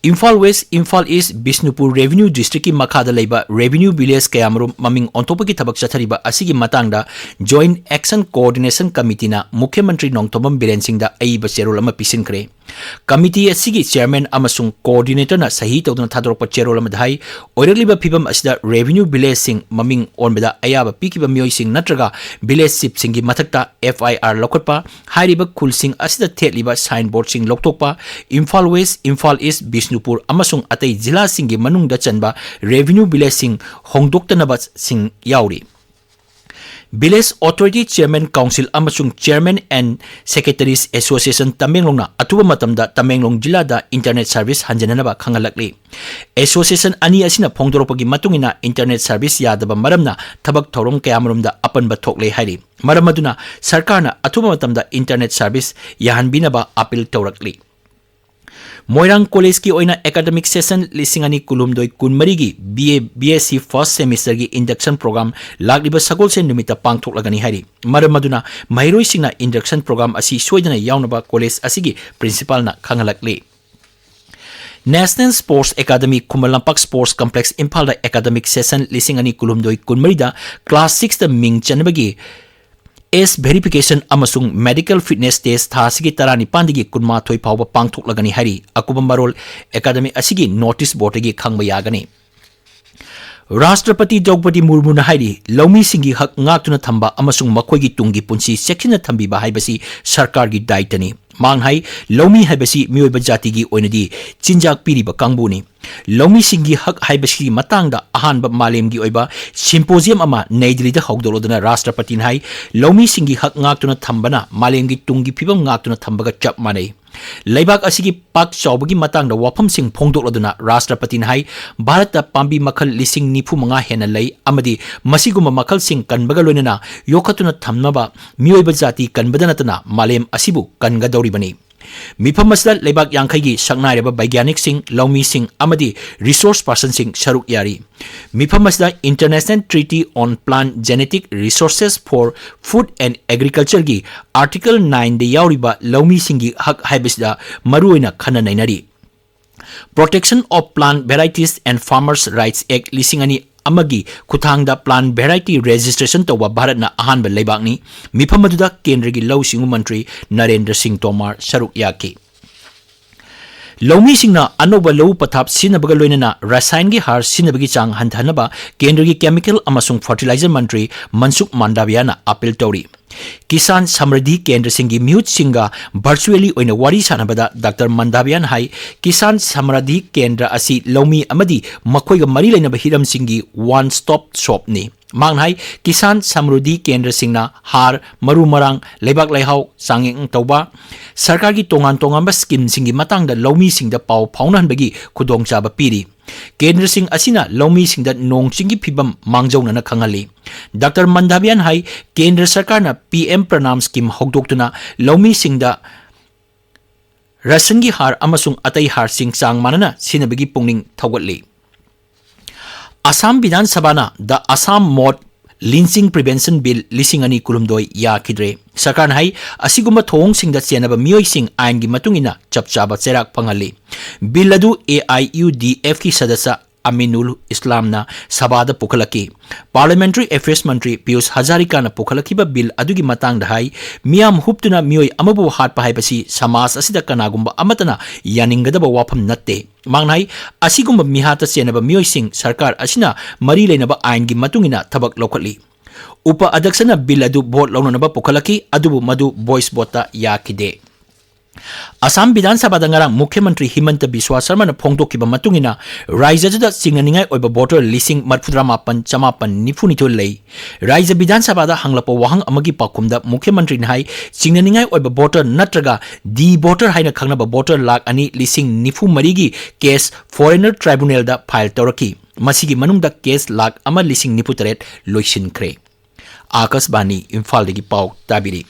Imphal West, Imphal East, Bishnupur Revenue Districtꯀꯤ ꯃꯈꯥꯗ ꯂꯩꯕ revenue village ꯀꯌꯥꯃꯔꯨꯝ ꯃꯃꯤꯡ ꯑꯣꯟꯊꯣꯛꯄꯒꯤ ꯊꯕꯛ ꯆꯠꯊꯔꯤꯕ ꯑꯁꯤꯒꯤ ꯃꯇꯥꯡꯗ Joint Action Coordination Committeeꯅ ꯃꯨꯈ꯭ꯌ ꯃꯟꯇ꯭ꯔꯤ ꯅꯣꯡꯊꯣꯝꯕꯝ ꯕꯤꯔꯦꯟ ꯁꯤꯡꯗ ꯑꯏꯕ ꯆꯦꯔꯣꯜ ꯑꯃ ꯄꯤꯁꯤꯟꯈ꯭ꯔꯦ꯫ ꯀꯃꯤꯇꯤ ꯑꯁꯤꯒꯤ ꯆꯦꯌꯔꯃꯦꯟ ꯑꯃꯁꯨꯡ ꯀꯣꯑꯣꯔꯗꯤꯅꯦꯇꯔꯅ ꯁꯍꯤ ꯇꯧꯗꯨꯅ ꯊꯥꯗꯣꯔꯛꯄ ꯆꯦꯔꯣꯜ ꯑꯃꯗ ꯍꯥꯏ, ꯑꯣꯏꯔꯛꯂꯤꯕ ꯐꯤꯕꯝ ꯑꯁꯤꯗ ꯔꯦꯚꯤꯅ꯭ꯌꯨ ꯚꯤꯂꯦꯖꯁꯤꯡ ꯃꯃꯤꯡ ꯑꯣꯟꯕꯗ ꯑꯌꯥꯕ ꯄꯤꯈꯤꯕ ꯃꯤꯑꯣꯏꯁꯤꯡ ꯅꯠꯇ꯭ꯔꯒ ꯚꯤꯂꯦꯖ ꯆꯤꯐꯁꯤꯡꯒꯤ ꯃꯊꯛꯇ ꯑꯦꯐ ꯑꯥꯏ ꯑꯥꯔ ꯂꯧꯈꯠꯄ, ꯍꯥꯏꯔꯤꯕ ꯈꯨꯜꯁꯤꯡ ꯑꯁꯤꯗ ꯊꯦꯠꯂꯤꯕ ꯁꯥꯏꯟꯕꯣꯔꯗꯁꯤꯡ ꯂꯧꯊꯣꯛꯄ, ꯏꯝꯐꯥꯜ ꯋꯦꯁ, ꯏꯝꯐꯥꯜ ꯏꯁ, ꯕꯤꯁꯅꯨꯄꯨꯔ ꯑꯃꯁꯨꯡ ꯑꯇꯩ ꯖꯤꯂꯥꯁꯤꯡꯒꯤ ꯃꯅꯨꯡꯗ ꯆꯟꯕ ꯔꯦꯚꯤꯅ꯭ꯌꯨ ꯚꯤꯂꯦꯖꯁꯤꯡ ꯍꯣꯡꯗꯣꯛꯇꯅꯕꯁꯤꯡ ꯌꯥꯎꯔꯤ꯫ ꯚꯤꯂꯦꯖ ꯑꯣꯊꯣꯔꯤꯇꯤ ꯆꯦꯌꯔꯃꯦꯟ ꯀꯥꯎꯟꯁꯤꯜ ꯑꯃꯁꯨꯡ ꯆꯦꯌꯔꯃꯦꯟ ꯑꯦꯟ ꯁꯦꯀ꯭ꯔꯦꯇꯔꯤꯁ ꯑꯦꯁꯣꯁꯤꯌꯦꯁꯟ ꯇꯃꯦꯡꯂꯣꯡꯅ ꯑꯊꯨꯕ ꯃꯇꯝꯗ ꯇꯃꯦꯡꯂꯣꯡ ꯖꯤꯂꯥꯗ ꯏꯟꯇꯔꯅꯦꯠ ꯁꯔꯚꯤꯁ ꯍꯟꯖꯤꯟꯅꯅꯕ ꯈꯪꯍꯜꯂꯛꯂꯤ꯫ ꯑꯦꯁꯣꯁꯤꯌꯦꯁꯟ ꯑꯅꯤ ꯑꯁꯤꯅ ꯐꯣꯡꯗꯣꯔꯛꯄꯒꯤ ꯃꯇꯨꯡ ꯏꯟꯅ, ꯏꯟꯇꯔꯅꯦꯠ ꯁꯔꯚꯤꯁ ꯌꯥꯗꯕ ꯃꯔꯝꯅ ꯊꯕꯛ ꯊꯧꯔꯝ ꯀꯌꯥꯃꯔꯨꯝꯗ ꯑꯄꯟꯕ ꯊꯣꯛꯂꯦ ꯍꯥꯏꯔꯤ꯫ ꯃꯔꯝ ꯑꯗꯨꯅ ꯁꯔꯀꯥꯔꯅ ꯑꯊꯨꯕ ꯃꯇꯝꯗ ꯏꯟꯇꯔꯅꯦꯠ ꯁꯔꯚꯤꯁ ꯌꯥꯍꯟꯕꯤꯅꯕ ꯑꯄꯤꯜ ꯇꯧꯔꯛꯂꯤ꯫ ꯃꯣꯏꯔꯥꯡ ꯀꯣꯂꯦꯖꯀꯤ ꯑꯣꯏꯅ ꯑꯦꯀꯥꯗꯃꯤꯛ ꯁꯦꯁꯟ ꯂꯤꯁꯤꯡ ꯑꯅꯤ ꯀꯨꯟꯍꯨꯝꯗꯣꯏ ꯀꯨꯟꯃꯔꯤꯒꯤ B A, B S C first ꯁꯦꯃꯤꯁꯇꯔꯒꯤ ꯏꯟꯗꯛꯁꯟ ꯄ꯭ꯔꯣꯒ꯭ꯔꯥꯝ ꯂꯥꯛꯂꯤꯕ ꯁꯒꯣꯜꯁꯦꯟ ꯅꯨꯃꯤꯠꯇ ꯄꯥꯡꯊꯣꯛꯂꯒꯅꯤ ꯍꯥꯏꯔꯤ꯫ ꯃꯔꯝ ꯑꯗꯨꯅ ꯃꯍꯩꯔꯣꯏꯁꯤꯡꯅ ꯏꯟꯗꯛꯁꯟ ꯄ꯭ꯔꯣꯒ꯭ꯔꯥꯝ ꯑꯁꯤ ꯁꯣꯏꯗꯅ ꯌꯥꯎꯅꯕ ꯀꯣꯂꯦꯖ ꯑꯁꯤꯒꯤ ꯄ꯭ꯔꯤꯟꯁꯤꯄꯥꯜꯅ ꯈꯪꯍꯜꯂꯛꯂꯤ꯫ National sports academy Khuman Lampak sports complex ꯏꯝꯐꯥꯜꯗ ꯑꯦꯀꯥꯗꯃꯤꯛ ꯁꯦꯁꯟ ꯂꯤꯁꯤꯡ ꯑꯅꯤ ꯀꯨꯟꯍꯨꯝꯗꯣꯏ ꯀꯨꯟꯃꯔꯤꯗ ꯀ꯭ꯂꯥꯁ ꯁꯤꯛꯁꯇ ꯃꯤꯡ ꯆꯟꯕꯒꯤ ꯑꯦꯖ ꯚꯦꯔꯤꯐꯤꯀꯦꯁꯟ ꯑꯃꯁꯨꯡ ꯃꯦꯗꯤꯀꯦꯜ ꯐꯤꯠꯅꯦꯁ ꯇꯦꯁ ꯊꯥ ꯑꯁꯤꯒꯤ ꯇꯔꯥꯅꯤꯄꯥꯟꯗꯒꯤ ꯀꯨꯟꯃꯥꯊꯣꯏ ꯐꯥꯎꯕ ꯄꯥꯡꯊꯣꯛꯂꯒꯅꯤ ꯍꯥꯏꯔꯤ꯫ ꯑꯀꯨꯞꯄ ꯃꯔꯣꯜ ꯑꯦꯀꯥꯗꯃꯤ ꯑꯁꯤꯒꯤ ꯅꯣꯇꯤꯁ ꯕꯣꯔꯗꯇꯒꯤ ꯈꯪꯕ ꯌꯥꯒꯅꯤ꯫ ꯔꯥꯁꯇ꯭ꯔꯄꯇꯤ ꯗ꯭ꯔꯧꯄꯗꯤ ꯃꯨꯔꯃꯨꯅ ꯍꯥꯏꯔꯤ, ꯂꯧꯃꯤꯁꯤꯡꯒꯤ ꯍꯛ ꯉꯥꯛꯇꯨꯅ ꯊꯝꯕ ꯑꯃꯁꯨꯡ ꯃꯈꯣꯏꯒꯤ ꯇꯨꯡꯒꯤ ꯄꯨꯟꯁꯤ ꯆꯦꯛꯁꯤꯟꯅ ꯊꯝꯕꯤꯕ ꯍꯥꯏꯕꯁꯤ ꯁꯔꯀꯥꯔꯒꯤ ꯗꯥꯏꯇꯅꯤ꯫ ꯃꯍꯥꯛꯅ ꯍꯥꯏ, ꯂꯧꯃꯤ ꯍꯥꯏꯕꯁꯤ ꯃꯤꯑꯣꯏꯕ ꯖꯥꯇꯤꯒꯤ ꯑꯣꯏꯅꯗꯤ ꯆꯤꯟꯖꯥꯛ ꯄꯤꯔꯤꯕ ꯀꯥꯡꯕꯨꯅꯤ꯫ ꯂꯧꯃꯤꯁꯤꯡꯒꯤ ꯍꯛ ꯍꯥꯏꯕꯁꯤꯒꯤ ꯃꯇꯥꯡꯗ ꯑꯍꯥꯟꯕ ꯃꯥꯂꯦꯝꯒꯤ ꯑꯣꯏꯕ ꯁꯤꯝꯄꯣꯖꯤꯌꯝ ꯑꯃ ꯅꯩ ꯗꯤꯜꯂꯤꯗ ꯍꯧꯗꯣꯛꯂꯗꯨꯅ ꯔꯥꯁꯇ꯭ꯔꯄꯇꯤꯅ ꯍꯥꯏ, ꯂꯧꯃꯤꯁꯤꯡꯒꯤ ꯍꯛ ꯉꯥꯛꯇꯨꯅ ꯊꯝꯕꯅ ꯃꯥꯂꯦꯝꯒꯤ ꯇꯨꯡꯒꯤ ꯐꯤꯕꯝ ꯉꯥꯛꯇꯨꯅ ꯊꯝꯕꯒ ꯆꯞ ꯃꯥꯟꯅꯩ꯫ ꯂꯩꯕꯥꯛ ꯑꯁꯤꯒꯤ ꯄꯥꯛ ꯆꯥꯎꯕꯒꯤ ꯃꯇꯥꯡꯗ ꯋꯥꯐꯝꯁꯤꯡ ꯐꯣꯡꯗꯣꯛꯂꯗꯨꯅ ꯔꯥꯁꯇ꯭ꯔꯄꯇꯤꯅ ꯍꯥꯏ, ꯚꯥꯔꯠꯇ ꯄꯥꯝꯕꯤ ꯃꯈꯜ ꯂꯤꯁꯤꯡ ꯅꯤꯐꯨ ꯃꯉꯥ ꯍꯦꯟꯅ ꯂꯩ ꯑꯃꯗꯤ ꯃꯁꯤꯒꯨꯝꯕ ꯃꯈꯜꯁꯤꯡ ꯀꯟꯕꯒ ꯂꯣꯏꯅꯅ ꯌꯣꯛꯈꯠꯇꯨꯅ ꯊꯝꯅꯕ ꯃꯤꯑꯣꯏꯕ ꯖꯥꯇꯤ ꯀꯟꯕꯗ ꯅꯠꯇꯅ ꯃꯥꯂꯦꯝ ꯑꯁꯤꯕꯨ ꯀꯟꯒꯗꯧꯔꯤꯕꯅꯤ꯫ ꯃꯤꯐꯝ ꯑꯁꯤꯗ ꯂꯩꯕꯥꯛ ꯌꯥꯡꯈꯩꯒꯤ ꯁꯛꯅꯥꯏꯔꯕ ꯕꯩꯒ꯭ꯌꯥꯅꯤꯛꯁꯤꯡ, ꯂꯧꯃꯤꯁꯤꯡ ꯑꯃꯗꯤ ꯔꯤꯁꯣꯔꯁ ꯄꯥꯔꯁꯟꯁꯤꯡ ꯁꯔꯨꯛ ꯌꯥꯔꯤ꯫ ꯃꯤꯐꯝ ꯑꯁꯤꯗ International Treaty on Plant Genetic Resources for Food and Agricultureꯒꯤ Article nineꯗ ꯌꯥꯎꯔꯤꯕ ꯂꯧꯃꯤꯁꯤꯡꯒꯤ ꯍꯛ ꯍꯥꯏꯕꯁꯤꯗ ꯃꯔꯨꯑꯣꯏꯅ ꯈꯟꯅ ꯅꯩꯅꯔꯤ꯫ Protection of Plant Varieties and Farmers Rights Act ꯂꯤꯁꯤꯡ ꯑꯅꯤ ꯑꯃꯒꯤ ꯈꯨꯠꯊꯥꯡꯗ plant variety registration ꯇꯧꯕ ꯚꯥꯔꯠꯅ ꯑꯍꯥꯟꯕ ꯂꯩꯕꯥꯛꯅꯤ꯫ ꯃꯤꯐꯝ ꯑꯗꯨꯗ ꯀꯦꯟꯗ꯭ꯔꯒꯤ ꯂꯧꯎ ꯁꯤꯡꯎ ꯃꯟꯇ꯭ꯔꯤ ꯅꯔꯦꯟꯗ꯭ꯔ ꯁꯤꯡ ꯇꯣꯃꯥꯔ ꯁꯔꯨꯛ ꯌꯥꯈꯤ꯫ ꯂꯧꯃꯤꯁꯤꯡꯅ ꯑꯅꯧꯕ ꯂꯧꯎ ꯄꯊꯥꯞ ꯁꯤꯖꯤꯟꯅꯕꯒ ꯂꯣꯏꯅꯅ ꯔꯁꯥꯌꯟꯒꯤ ꯍꯥꯔ ꯁꯤꯖꯤꯟꯅꯕꯒꯤ ꯆꯥꯡ ꯍꯟꯊꯍꯟꯅꯕ ꯀꯦꯟꯗ꯭ꯔꯒꯤ ꯀꯦꯃꯤꯀꯦꯜ ꯑꯃꯁꯨꯡ ꯐꯔꯇꯤꯂꯥꯏꯖꯔ ꯃꯟꯇ꯭ꯔꯤ ꯃꯟꯁꯨꯈ ꯃꯥꯟꯗꯥꯕꯤꯌꯥꯅ ꯑꯥꯄꯤꯜ ꯇꯧꯔꯤ꯫ ꯀꯤꯁꯥꯟ ꯁꯃ꯭ꯔꯗꯤ ꯀꯦꯟꯗ꯭ꯔꯁꯤꯡꯒꯤ ꯃꯤꯍꯨꯠꯁꯤꯡꯒ ꯚꯔꯆꯨꯑꯦꯂꯤ ꯑꯣꯏꯅ ꯋꯥꯔꯤ ꯁꯥꯟꯅꯕꯗ ꯗꯥꯛꯇꯔ ꯃꯟꯗꯥꯕꯤꯌꯥꯟ ꯍꯥꯏ, ꯀꯤꯁꯥꯟ ꯁꯃ꯭ꯔꯗꯤ ꯀꯦꯟꯗ꯭ꯔ ꯑꯁꯤ ꯂꯧꯃꯤ ꯑꯃꯗꯤ ꯃꯈꯣꯏꯒ ꯃꯔꯤ ꯂꯩꯅꯕ ꯍꯤꯔꯝꯁꯤꯡꯒꯤ ꯋꯥꯟ ꯁ꯭ꯇꯣꯞ ꯁꯣꯞꯅꯤ꯫ ꯃꯍꯥꯛꯅ ꯍꯥꯏ, ꯀꯤꯁꯥꯟ ꯁꯃ꯭ꯔꯨꯗꯤ ꯀꯦꯟꯗ꯭ꯔꯁꯤꯡꯅ ꯍꯥꯔ, ꯃꯔꯨ ꯃꯔꯥꯡ, ꯂꯩꯕꯥꯛ ꯂꯩꯍꯥꯎ ꯆꯥꯡꯌꯦꯡ ꯇꯧꯕ, ꯁꯔꯀꯥꯔꯒꯤ ꯇꯣꯉꯥꯟ ꯇꯣꯉꯥꯟꯕ ꯁ꯭ꯀꯤꯝꯁꯤꯡꯒꯤ ꯃꯇꯥꯡꯗ ꯂꯧꯃꯤꯁꯤꯡꯗ ꯄꯥꯎ ꯐꯥꯎꯅꯍꯟꯕꯒꯤ ꯈꯨꯗꯣꯡꯆꯥꯕ ꯄꯤꯔꯤ꯫ ꯀꯦꯟꯗ꯭ꯔꯁꯤꯡ ꯑꯁꯤꯅ ꯂꯧꯃꯤꯁꯤꯡꯗ ꯅꯣꯡ ꯆꯤꯡꯒꯤ ꯐꯤꯕꯝ ꯃꯥꯡꯖꯧꯅꯅ ꯈꯪꯍꯜꯂꯤ꯫ ꯗꯥꯛꯇꯔ ꯃꯟꯗꯥꯕꯤꯌꯥꯟ ꯍꯥꯏ, ꯀꯦꯟꯗ꯭ꯔ ꯁꯔꯀꯥꯔꯅ ꯄꯤ ꯑꯦꯝ ꯄ꯭ꯔꯅꯥꯝ ꯁ꯭ꯀꯤꯝ ꯍꯧꯗꯣꯛꯇꯨꯅ ꯂꯧꯃꯤꯁꯤꯡꯗ ꯔꯁꯟꯒꯤ ꯍꯥꯔ ꯑꯃꯁꯨꯡ ꯑꯇꯩ ꯍꯥꯔꯁꯤꯡ ꯆꯥꯡ ꯃꯥꯟꯅꯅ ꯁꯤꯖꯤꯟꯅꯕꯒꯤ ꯄꯨꯛꯅꯤꯡ ꯊꯧꯒꯠꯂꯤ꯫ ꯑꯁꯥꯝ ꯕꯤꯙꯥꯟ ꯁꯚꯥꯅ The Assam Moth Lynching Prevention Bill ꯂꯤꯁꯤꯡ ꯑꯅꯤ ꯀꯨꯟꯍꯨꯝꯗꯣꯏ ꯌꯥꯈꯤꯗ꯭ꯔꯦ꯫ ꯁꯔꯀꯥꯔꯅ ꯍꯥꯏ, ꯑꯁꯤꯒꯨꯝꯕ ꯊꯧꯑꯣꯡꯁꯤꯡꯗ ꯆꯦꯟꯅꯕ ꯃꯤꯑꯣꯏꯁꯤꯡ ꯑꯥꯏꯟꯒꯤ ꯃꯇꯨꯡ ꯏꯟꯅ ꯆꯞ ꯆꯥꯕ ꯆꯩꯔꯥꯛ ꯐꯪꯍꯜꯂꯤ꯫ ꯕꯤꯜ ꯑꯗꯨ ꯑꯦ ꯑꯥꯏ ꯌꯨ ꯗꯤ ꯑꯦꯐꯀꯤ ꯁꯗꯁ꯭ꯌ ꯑꯃꯤꯅꯨꯜ ꯏꯁꯂꯥꯝꯅ ꯁꯚꯥꯗ ꯄꯨꯈꯠꯂꯛꯈꯤ꯫ ꯄꯥꯔꯂꯤꯌꯥꯃꯦꯟꯇꯔꯤ ꯑꯦꯐꯤꯌꯔꯁ ꯃꯟꯇ꯭ꯔꯤ ꯄꯤꯌꯨꯁ ꯍꯖꯥꯔꯤꯀꯥꯅ ꯄꯨꯈꯠꯂꯛꯈꯤꯕ ꯕꯤꯜ ꯑꯗꯨꯒꯤ ꯃꯇꯥꯡꯗ ꯍꯥꯏ, ꯃꯤꯌꯥꯝ ꯍꯨꯞꯇꯨꯅ ꯃꯤꯑꯣꯏ ꯑꯃꯕꯨ ꯍꯥꯠꯄ ꯍꯥꯏꯕꯁꯤ ꯁꯃꯥꯖ ꯑꯁꯤꯗ ꯀꯅꯥꯒꯨꯝꯕ ꯑꯃꯠꯇꯅ ꯌꯥꯅꯤꯡꯒꯗꯕ ꯋꯥꯐꯝ ꯅꯠꯇꯦ꯫ ꯃꯍꯥꯛꯅ ꯍꯥꯏ, ꯑꯁꯤꯒꯨꯝꯕ ꯃꯤꯍꯥꯠꯇ ꯆꯦꯟꯅꯕ ꯃꯤꯑꯣꯏꯁꯤꯡ ꯁꯔꯀꯥꯔ ꯑꯁꯤꯅ ꯃꯔꯤ ꯂꯩꯅꯕ ꯑꯥꯏꯟꯒꯤ ꯃꯇꯨꯡ ꯏꯟꯅ ꯊꯕꯛ ꯂꯧꯈꯠꯂꯤ꯫ ꯎꯄ ꯑꯙ꯭ꯌꯛꯁꯅ ꯕꯤꯜ ꯑꯗꯨ ꯚꯣꯠ ꯂꯧꯅꯅꯕ ꯄꯨꯈꯠꯂꯛꯈꯤ, ꯑꯗꯨꯕꯨ ꯃꯗꯨ ꯚꯣꯏꯁ ꯚꯣꯠꯇ ꯌꯥꯈꯤꯗꯦ꯫ ꯑꯁꯥꯝ ꯕꯤꯙꯥꯟ ꯁꯚꯥꯗ ꯉꯔꯥꯡ ꯃꯨꯈ꯭ꯌ ꯃꯟꯇ꯭ꯔꯤ ꯍꯤꯃꯟꯇ ꯕꯤꯁ꯭ꯋꯥ ꯁꯔꯃꯅ ꯐꯣꯡꯗꯣꯛꯈꯤꯕ ꯃꯇꯨꯡ ꯏꯟꯅ, ꯔꯥꯖ꯭ꯌ ꯑꯗꯨꯗ ꯆꯤꯡꯅꯅꯤꯡꯉꯥꯏ ꯑꯣꯏꯕ ꯚꯣꯇꯔ ꯂꯤꯁꯤꯡ ꯃꯔꯤꯐꯨꯇꯔꯥ ꯃꯥꯄꯟ ꯆꯃꯥꯄꯟ ꯅꯤꯐꯨ ꯅꯤꯊꯣꯏ ꯂꯩ꯫ ꯔꯥꯖ꯭ꯌ ꯕꯤꯙꯥꯟ ꯁꯚꯥꯗ ꯍꯪꯂꯛꯄ ꯋꯥꯍꯪ ꯑꯃꯒꯤ ꯄꯥꯎꯈꯨꯝꯗ ꯃꯨꯈ꯭ꯌ ꯃꯟꯇ꯭ꯔꯤꯅ ꯍꯥꯏ, ꯆꯤꯡꯅꯅꯤꯡꯉꯥꯏ ꯑꯣꯏꯕ ꯚꯣꯇꯔ ꯅꯠꯇ꯭ꯔꯒ ꯗꯤ ꯚꯣꯇꯔ ꯍꯥꯏꯅ ꯈꯪꯅꯕ ꯚꯣꯇꯔ ꯂꯥꯈ ꯑꯅꯤ ꯂꯤꯁꯤꯡ ꯅꯤꯐꯨ ꯃꯔꯤꯒꯤ ꯀꯦꯁ ꯐꯣꯔꯦꯅꯔ ꯇ꯭ꯔꯥꯏꯕꯨꯅꯦꯜꯗ ꯐꯥꯏꯜ ꯇꯧꯔꯛꯈꯤ꯫ ꯃꯁꯤꯒꯤ ꯃꯅꯨꯡꯗ ꯀꯦꯁ ꯂꯥꯈ ꯑꯃ ꯂꯤꯁꯤꯡ ꯅꯤꯐꯨ ꯇꯔꯦꯠ ꯂꯣꯏꯁꯤꯟꯈ꯭ꯔꯦ꯫ ꯑꯥꯀꯥꯁꯕꯥꯅꯤ ꯏꯝꯐꯥꯜꯗꯒꯤ ꯄꯥꯎ ꯇꯥꯕꯤꯔꯤ꯫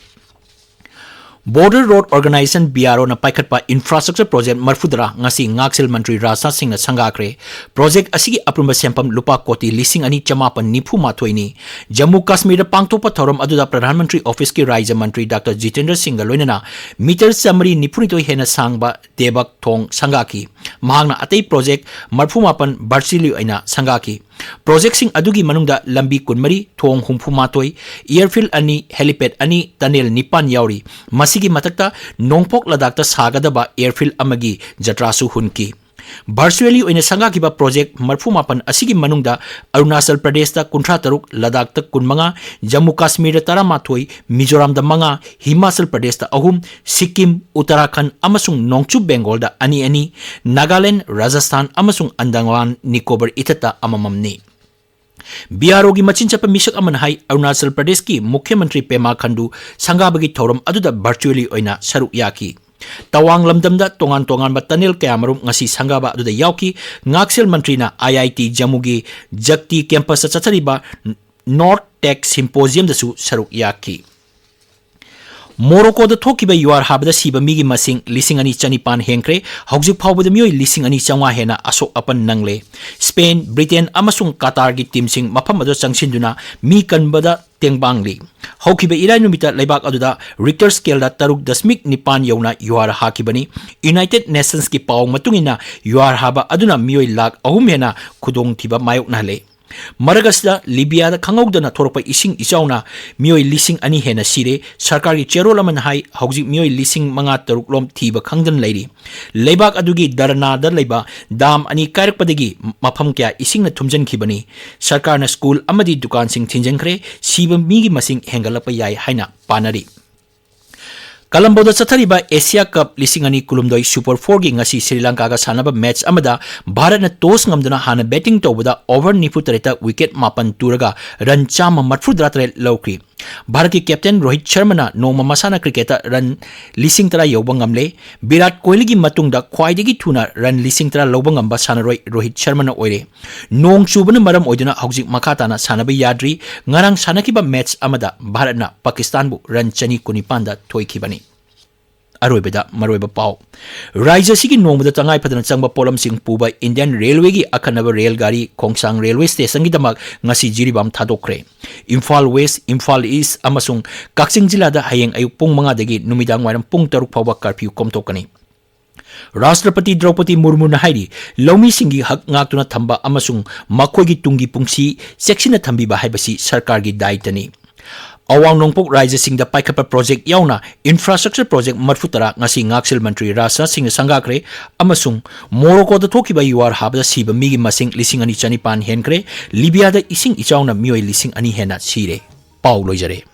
Border road organization, B R O ꯄꯥꯏꯈꯠꯄ ꯏꯟꯐ꯭ꯔꯥꯁ꯭ꯇ꯭ꯔꯛꯆꯔ ꯄ꯭ꯔꯣꯖꯦꯛ ꯃꯔꯤꯐꯨꯇꯔꯥ ꯉꯁꯤ ꯉꯥꯛꯁꯦꯜ ꯃꯟꯇ꯭ꯔꯤ ꯔꯥꯖꯅꯥꯊ ꯁꯤꯡꯅ ꯁꯪꯒꯥꯈ꯭ꯔꯦ꯫ ꯄ꯭ꯔꯣꯖꯦꯛ ꯑꯁꯤꯒꯤ ꯑꯄꯨꯟꯕ ꯁꯦꯟꯐꯝ ꯂꯨꯄꯥ ꯀꯣꯇꯤ ꯂꯤꯁꯤꯡ ꯑꯅꯤ ꯆꯃꯥꯄꯟ ꯅꯤꯐꯨ ꯃꯥꯊꯣꯏꯅꯤ꯫ ꯖꯝꯃꯨ ꯀꯥꯁꯃꯤꯔꯗ ꯄꯥꯡꯊꯣꯛꯄ ꯊꯧꯔꯝ ꯑꯗꯨꯗ ꯄ꯭ꯔꯙꯥꯟ ꯃꯟꯇ꯭ꯔꯤ ꯑꯣꯐꯤꯁꯀꯤ ꯔꯥꯖ꯭ꯌ ꯃꯟꯇ꯭ꯔꯤ ꯗꯥꯛꯇꯔ ꯖꯤꯇꯦꯟꯗ꯭ꯔ ꯁꯤꯡꯒ ꯂꯣꯏꯅꯅ ꯃꯤꯇꯔ ꯆꯥꯃꯔꯤ ꯅꯤꯐꯨꯅꯤꯊꯣꯏ ꯍꯦꯟꯅ ꯁꯥꯡꯕ ꯗꯦꯕꯛ ꯊꯣꯡ ꯁꯪꯒꯥꯈꯤ꯫ ꯃꯍꯥꯛꯅ ꯑꯇꯩ ꯄ꯭ꯔꯣꯖꯦꯛ ꯃꯔꯐꯨ ꯃꯥꯄꯟ ꯚꯔꯆꯨꯑꯦꯂꯤ ꯑꯣꯏꯅ ꯁꯪꯒꯥꯈꯤ꯫ ꯄ꯭ꯔꯣꯖꯦꯛꯁꯤꯡ ꯑꯗꯨꯒꯤ ꯃꯅꯨꯡꯗ ꯂꯝꯕꯤ ꯀꯨꯟꯃꯔꯤ, ꯊꯣꯡ ꯍꯨꯝꯐꯨ ꯃꯥꯊꯣꯏ, ꯑꯦꯌꯔꯐꯤꯜꯗ ꯑꯅꯤ, ꯍꯦꯂꯤꯄꯦꯗ ꯑꯅꯤ, ꯇꯅꯦꯜ ꯅꯤꯄꯥꯟ ꯌꯥꯎꯔꯤ꯫ ꯃꯁꯤꯒꯤ ꯃꯊꯛꯇ ꯅꯣꯡꯄꯣꯛ ꯂꯗꯥꯛꯇ ꯁꯥꯒꯗꯕ ꯑꯦꯌꯔꯐꯤꯜꯗ ꯑꯃꯒꯤ ꯖꯇ꯭ꯔꯥꯁꯨ ꯍꯨꯟꯈꯤ꯫ ꯚꯔꯆꯨꯑꯦꯂꯤ ꯑꯣꯏꯅ ꯁꯪꯒꯥꯈꯤꯕ ꯄ꯭ꯔꯣꯖꯦꯛ ꯃꯔꯐꯨ ꯃꯥꯄꯟ ꯑꯁꯤꯒꯤ ꯃꯅꯨꯡꯗ ꯑꯔꯨꯅꯥꯆꯜ ꯄ꯭ꯔꯗꯦꯁꯇ ꯀꯨꯟꯊ꯭ꯔꯥ ꯇꯔꯨꯛ, ꯂꯗꯥꯛꯇ ꯀꯨꯟꯃꯉꯥ, ꯖꯝꯃꯨ ꯀꯥꯁꯃꯤꯔꯗ ꯇꯔꯥꯃꯥꯊꯣꯏ, ꯃꯤꯖꯣꯔꯥꯝꯗ ꯃꯉꯥ, ꯍꯤꯃꯥꯆꯜ ꯄ꯭ꯔꯗꯦꯁꯇ ꯑꯍꯨꯝ, ꯁꯤꯛꯀꯤꯝ, ꯎꯠꯇꯔꯥꯈꯟꯗ ꯑꯃꯁꯨꯡ ꯅꯣꯡꯆꯨꯞ ꯕꯦꯡꯒꯣꯜꯗ ꯑꯅꯤ ꯑꯅꯤ, ꯅꯥꯒꯥꯂꯦꯟꯗ, ꯔꯥꯖꯁꯊꯥꯟ ꯑꯃꯁꯨꯡ ꯑꯟꯗꯃꯥꯟ ꯅꯤꯀꯣꯕꯔ ꯏꯊꯠꯇ ꯑꯃꯃꯝꯅꯤ꯫ ꯕꯤ ꯑꯥꯔ ꯑꯣꯒꯤ ꯃꯆꯤꯟ ꯆꯠꯄ ꯃꯤꯁꯛ ꯑꯃꯅ ꯍꯥꯏ, ꯑꯔꯨꯅꯥꯆꯜ ꯄ꯭ꯔꯗꯦꯁꯀꯤ ꯃꯨꯈ꯭ꯌ ꯃꯟꯇ꯭ꯔꯤ ꯄꯦꯃꯥ ꯈꯟꯗꯨ ꯁꯪꯒꯥꯕꯒꯤ ꯊꯧꯔꯝ ꯑꯗꯨꯗ ꯚꯔꯆꯨꯑꯦꯂꯤ ꯑꯣꯏꯅ ꯁꯔꯨꯛ ꯌꯥꯈꯤ꯫ ꯇꯋꯥꯡ ꯂꯝꯗꯝꯗ ꯇꯣꯉꯥꯟ ꯇꯣꯉꯥꯟꯕ ꯇꯅꯦꯜ ꯀꯌꯥꯃꯔꯨꯝ ꯉꯁꯤ ꯁꯪꯒꯥꯕ ꯑꯗꯨꯗ ꯌꯥꯎꯈꯤ꯫ ꯉꯥꯛꯁꯦꯜ ꯃꯟꯇ꯭ꯔꯤꯅ ꯑꯥꯏ ꯑꯥꯏ ꯇꯤ ꯖꯝꯃꯨꯒꯤ ꯖꯛꯇꯤ ꯀꯦꯝꯄꯁꯇ ꯆꯠꯊꯔꯤꯕ ꯅꯣꯔꯠ ꯇꯦꯛ ꯁꯤꯝꯄꯣꯖꯤꯌꯝꯗꯁꯨ ꯁꯔꯨꯛ ꯌꯥꯈꯤ꯫ ꯃꯣꯔꯣꯀꯣꯗ ꯊꯣꯛꯈꯤꯕ ꯌꯨꯍꯥꯔ ꯍꯥꯕꯗ ꯁꯤꯕ ꯃꯤꯒꯤ ꯃꯁꯤꯡ ꯂꯤꯁꯤꯡ ꯑꯅꯤ ꯆꯅꯤꯄꯥꯟ ꯍꯦꯟꯈ꯭ꯔꯦ꯫ ꯍꯧꯖꯤꯛ ꯐꯥꯎꯕꯗ ꯃꯤꯑꯣꯏ ꯂꯤꯁꯤꯡ ꯑꯅꯤ ꯆꯥꯝꯃꯉꯥ ꯍꯦꯟꯅ ꯑꯁꯣꯛ ꯑꯄꯟ ꯅꯪꯂꯦ꯫ ꯁ꯭ꯄꯦꯟ, ꯕ꯭ꯔꯤꯇꯦꯟ ꯑꯃꯁꯨꯡ ꯀꯇꯥꯔꯒꯤ ꯇꯤꯝꯁꯤꯡ ꯃꯐꯝ ꯑꯗꯨꯗ ꯆꯪꯁꯤꯟꯗꯨꯅ ꯃꯤ ꯀꯟꯕꯗ ꯇꯦꯡꯕꯥꯡꯂꯤ꯫ ꯍꯧꯈꯤꯕ ꯏꯔꯥꯏ ꯅꯨꯃꯤꯠꯇ ꯂꯩꯕꯥꯛ ꯑꯗꯨꯗ ꯔꯤꯛꯇꯔ ꯁ꯭ꯀꯦꯜꯗ ꯇꯔꯨꯛ ꯗꯁꯃꯤꯛ ꯅꯤꯄꯥꯟ ꯌꯧꯅ ꯌꯨꯍꯥꯔ ꯍꯥꯈꯤꯕꯅꯤ꯫ ꯌꯨꯅꯥꯏꯇꯦꯗ ꯅꯦꯁꯟꯁꯀꯤ ꯄꯥꯎ ꯃꯇꯨꯡ ꯏꯟꯅ, ꯌꯨꯍꯥꯔ ꯍꯥꯕ ꯑꯗꯨꯅ ꯃꯤꯑꯣꯏ ꯂꯥꯈ ꯑꯍꯨꯝ ꯍꯦꯟꯅ ꯈꯨꯗꯣꯡꯊꯤꯕ ꯃꯥꯌꯣꯛꯅꯍꯜꯂꯦ꯫ ꯃꯔꯛ ꯑꯁꯤꯗ ꯂꯤꯕꯤꯌꯥꯗ ꯈꯪꯍꯧꯗꯅ ꯊꯣꯔꯛꯄ ꯏꯁꯤꯡ ꯏꯆꯥꯎꯅ ꯃꯤꯑꯣꯏ ꯂꯤꯁꯤꯡ ꯑꯅꯤ ꯍꯦꯟꯅ ꯁꯤꯔꯦ꯫ ꯁꯔꯀꯥꯔꯒꯤ ꯆꯦꯔꯣꯜ ꯑꯃꯅ ꯍꯥꯏ, ꯍꯧꯖꯤꯛ ꯃꯤꯑꯣꯏ ꯂꯤꯁꯤꯡ ꯃꯉꯥ ꯇꯔꯨꯛ ꯂꯣꯝ ꯊꯤꯕ ꯈꯪꯗꯅ ꯂꯩꯔꯤ꯫ ꯂꯩꯕꯥꯛ ꯑꯗꯨꯒꯤ ꯗꯔꯅꯥꯗ ꯂꯩꯕ ꯗꯥꯝ ꯑꯅꯤ ꯀꯥꯏꯔꯛꯄꯗꯒꯤ ꯃꯐꯝ ꯀꯌꯥ ꯏꯁꯤꯡꯅ ꯊꯨꯝꯖꯤꯟꯈꯤꯕꯅꯤ꯫ ꯁꯔꯀꯥꯔꯅ ꯁ꯭ꯀꯨꯜ ꯑꯃꯗꯤ ꯗꯨꯀꯥꯟꯁꯤꯡ ꯊꯤꯡꯖꯤꯟꯈ꯭ꯔꯦ꯫ ꯁꯤꯕ ꯃꯤꯒꯤ ꯃꯁꯤꯡ ꯍꯦꯟꯒꯠꯂꯛꯄ ꯌꯥꯏ ꯍꯥꯏꯅ ꯄꯥꯅꯔꯤ꯫ ꯀꯂꯝꯕꯣꯗ ꯆꯠꯊꯔꯤꯕ ꯑꯦꯁꯤꯌꯥ ꯀꯞ ꯂꯤꯁꯤꯡ ꯑꯅꯤ ꯀꯨꯟꯍꯨꯝꯗꯣꯏ ꯁꯨꯄꯔ ꯐꯣꯔꯒꯤ ꯉꯁꯤ ꯁ꯭ꯔꯤ ꯂꯪꯀꯥꯒ ꯁꯥꯟꯅꯕ ꯃꯦꯆ ꯑꯃꯗ ꯚꯥꯔꯠꯅ ꯇꯣꯁ ꯉꯝꯗꯨꯅ ꯍꯥꯟꯅ ꯕꯦꯇꯤꯡ ꯇꯧꯕꯗ ꯑꯣꯚꯔ ꯅꯤꯐꯨ ꯇꯔꯦꯠꯇ ꯋꯤꯀꯦꯠ ꯃꯥꯄꯟ ꯇꯨꯔꯒ ꯔꯟ ꯆꯥꯝꯃ ꯃꯔꯐꯨꯇꯔꯥ ꯇꯔꯦꯠ ꯂꯧꯈꯤ꯫ ꯚꯥꯔꯠꯀꯤ ꯀꯦꯞꯇꯦꯟ ꯔꯣꯍꯤꯠ ꯁꯔꯃꯅ ꯅꯣꯡꯃ ꯃꯁꯥꯟꯅ ꯀ꯭ꯔꯤꯀꯦꯠꯇ ꯔꯟ ꯂꯤꯁꯤꯡ ꯇꯔꯥ ꯌꯧꯕ ꯉꯝꯂꯦ꯫ ꯚꯤꯔꯥꯠ ꯀꯣꯍꯂꯤꯒꯤ ꯃꯇꯨꯡꯗ ꯈ꯭ꯋꯥꯏꯗꯒꯤ ꯊꯨꯅ ꯔꯟ ꯂꯤꯁꯤꯡ ꯇꯔꯥ ꯂꯧꯕ ꯉꯝꯕ ꯁꯥꯟꯅꯔꯣꯏ ꯔꯣꯍꯤꯠ ꯁꯔꯃꯅ ꯑꯣꯏꯔꯦ꯫ ꯅꯣꯡ ꯆꯨꯕꯅ ꯃꯔꯝ ꯑꯣꯏꯗꯨꯅ ꯍꯧꯖꯤꯛ ꯃꯈꯥ ꯇꯥꯅ ꯁꯥꯟꯅꯕ ꯌꯥꯗ꯭ꯔꯤ꯫ ꯉꯔꯥꯡ ꯁꯥꯟꯅꯈꯤꯕ ꯃꯦꯆ ꯑꯃꯗ ꯚꯥꯔꯠꯅ ꯄꯥꯀꯤꯁꯇꯥꯟꯕꯨ ꯔꯟ ꯆꯅꯤ ꯀꯨꯟꯅꯤꯄꯥꯟꯗ ꯊꯣꯏꯈꯤꯕꯅꯤ꯫ ꯑꯔꯣꯏꯕꯗ ꯃꯔꯨꯑꯣꯏꯕ ꯄꯥꯎ꯫ ꯔꯥꯖ꯭ꯌ ꯑꯁꯤꯒꯤ ꯅꯣꯡꯃꯗ ꯇꯉꯥꯏ ꯐꯗꯅ ꯆꯪꯕ ꯄꯣꯠꯂꯝꯁꯤꯡ ꯄꯨꯕ ꯏꯟꯗꯤꯌꯟ ꯔꯦꯜꯋꯦꯒꯤ ꯑꯈꯟꯅꯕ ꯔꯦꯜ ꯒꯥꯔꯤ ꯈꯣꯡꯁꯥꯡ ꯔꯦꯜꯋꯦ ꯁ꯭ꯇꯦꯁꯟꯒꯤꯗꯃꯛ ꯉꯁꯤ ꯖꯤꯔꯤꯕꯥꯝ ꯊꯥꯗꯣꯛꯈ꯭ꯔꯦ꯫ ꯏꯝꯐꯥꯜ ꯋꯦꯁ, ꯏꯝꯐꯥꯜ ꯏꯁ ꯑꯃꯁꯨꯡ ꯀꯛꯆꯤꯡ ꯖꯤꯂꯥꯗ ꯍꯌꯦꯡ ꯑꯌꯨꯛ ꯄꯨꯡ ꯃꯉꯥꯗꯒꯤ ꯅꯨꯃꯤꯗꯥꯡ ꯋꯥꯏꯔꯝ ꯄꯨꯡ ꯇꯔꯨꯛ ꯐꯥꯎꯕ ꯀꯔꯐ꯭ꯌꯨ ꯀꯣꯝꯊꯣꯛꯀꯅꯤ꯫ ꯔꯥꯁꯇ꯭ꯔꯄꯇꯤ ꯗ꯭ꯔꯧꯄꯗꯤ ꯃꯨꯔꯃꯨꯅ ꯍꯥꯏꯔꯤ, ꯂꯧꯃꯤꯁꯤꯡꯒꯤ ꯍꯛ ꯉꯥꯛꯇꯨꯅ ꯊꯝꯕ ꯑꯃꯁꯨꯡ ꯃꯈꯣꯏꯒꯤ ꯇꯨꯡꯒꯤ ꯄꯨꯟꯁꯤ ꯆꯦꯛꯁꯤꯟꯅ ꯊꯝꯕꯤꯕ ꯍꯥꯏꯕꯁꯤ ꯁꯔꯀꯥꯔꯒꯤ ꯗꯥꯌꯤꯠꯇꯅꯤ꯫ ꯑꯋꯥꯡ ꯅꯣꯡꯄꯣꯛ ꯔꯥꯖ꯭ꯌꯁꯤꯡꯗ ꯄꯥꯏꯈꯠꯄ ꯄ꯭ꯔꯣꯖꯦꯛ ꯌꯥꯎꯅ ꯏꯟꯐ꯭ꯔꯥꯁ꯭ꯇ꯭ꯔꯛꯆꯔ ꯄ꯭ꯔꯣꯖꯦꯛ ꯃꯔꯤꯐꯨ ꯇꯔꯥ ꯉꯁꯤ ꯉꯥꯛꯁꯦꯜ ꯃꯟꯇ꯭ꯔꯤ ꯔꯥꯖꯅꯥꯊ ꯁꯤꯡꯅ ꯁꯪꯒꯥꯈ꯭ꯔꯦ ꯑꯃꯁꯨꯡ ꯃꯣꯔꯣꯀꯣꯗ ꯊꯣꯛꯈꯤꯕ ꯌꯨꯍꯥꯔ ꯍꯥꯕꯗ ꯁꯤꯕ ꯃꯤꯒꯤ ꯃꯁꯤꯡ ꯂꯤꯁꯤꯡ ꯑꯅꯤ ꯆꯅꯤꯄꯥꯟ ꯍꯦꯟꯈ꯭ꯔꯦ꯫ ꯂꯤꯕꯤꯌꯥꯗ ꯏꯁꯤꯡ ꯏꯆꯥꯎꯅ ꯃꯤꯑꯣꯏ ꯂꯤꯁꯤꯡ ꯑꯅꯤ ꯍꯦꯟꯅ ꯁꯤꯔꯦ꯫ ꯄꯥꯎ ꯂꯣꯏꯖꯔꯦ꯫